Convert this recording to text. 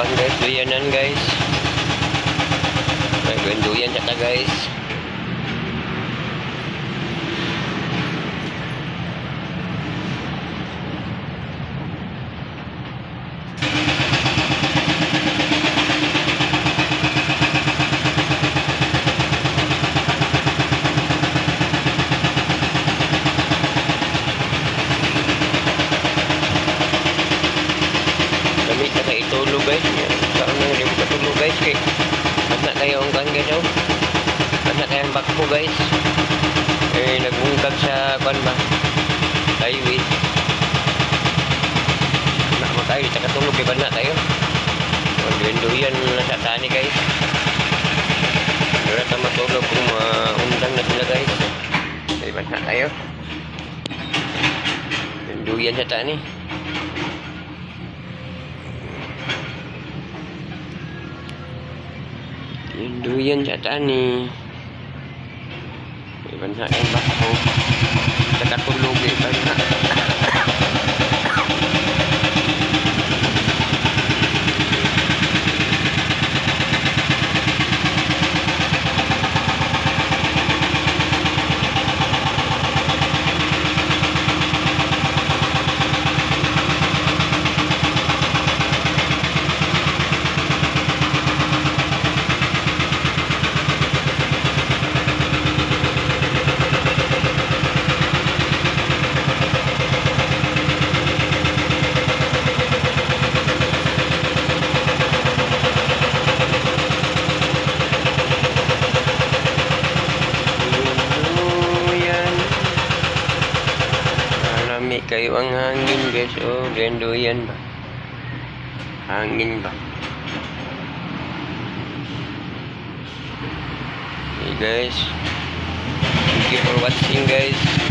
Kuan guys, duyanan guys. May duyan sa ta guys. Dami na kay itulog guys. Saan na hindi mo katulog guys kay basta kayo ang kan guys oh. Basta kayo ang bakbo guys. Eh nagbungkag sa kan ba? Highway. Na mo tayo, di katulog kay bana tayo. Duyan-duyan na sa tani guys. Wala ta matulog kung maundang na sila guys. Kay bana tayo. Duyan sa tani. Duyan sa tani. Iban na ang bako. Sa katulog iban na. Duyan. Marami kayo ang hangin guys. Oh, duyan ba? Hangin ba? Hey guys. Thank you for watching guys.